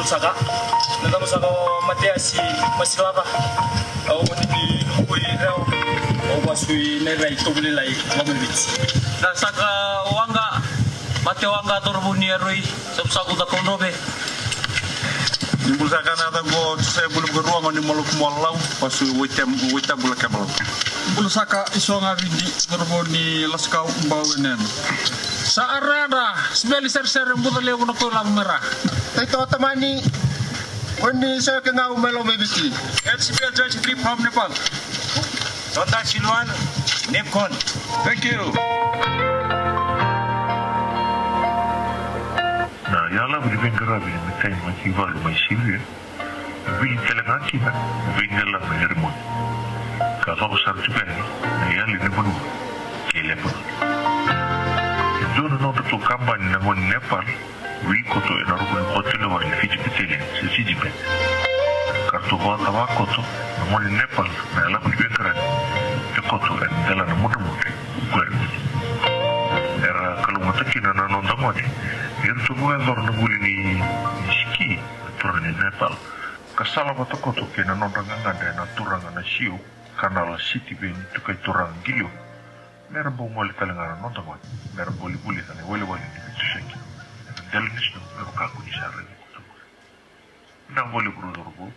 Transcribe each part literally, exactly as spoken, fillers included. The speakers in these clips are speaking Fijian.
Saka, na tama saka o Matiasi Masilava, au oti ni Nukui Rewa, au vasu i Nairai, Tovolilai, Lomaviti. Na saka o Waqa, Mate Waqa, Torovou ni Aroi, Savusavu, Cakaudrove. Ni bula saka na yaca qo Josaya Buli Vakaruaga ni Maloku Molalau, vasu i Waitabu, Waitabu Lakevalau. Bula saka Isoga Vidi, Torovou ni Lasikau, Bau Enena. Sa Arada, Sibeli Seresere, Buca Levu, na Koilavu Mera. Taito Tamani, Oni Soke Ngau, Melo Meviti. H C P L twenty-three from Nepal. Tota Siluan, Nepcon. Thank you. Na yala vuli veiqaravi ni matai mai Kivalu mai Sivia. Vili tale ga kina na veidelana e Rimoni. Ka cava sara tu kina na yali ni vanua kei Lepanoni. E dua na nodratou kabani na gone Nepal, vei koto ena ruku ni kote lewa ni Fiji Battalion se Fiji Band. Ka ratou vakatava koto na gone Nepal na yalavu ni veiqaravi e koto ena delana mudremudre ko Rimoni. Era kalougata kina na noda gone ni ratou vakayacora na vuli ni, ni ski na turaga ni Nepal. Ka sala vata koto kei na nodra gagadre na turaga na Siu, Kanala, Sitiveni, Tukai Turaga, Qilio. Mera bau gole tale ga na noda gone, mera bau vulica na iwalewale ni veitusaki ena dela ni snow me vaka ko ni sa raica koto qori. Vinaka vakalevu cauravou,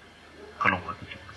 kalougata tiko.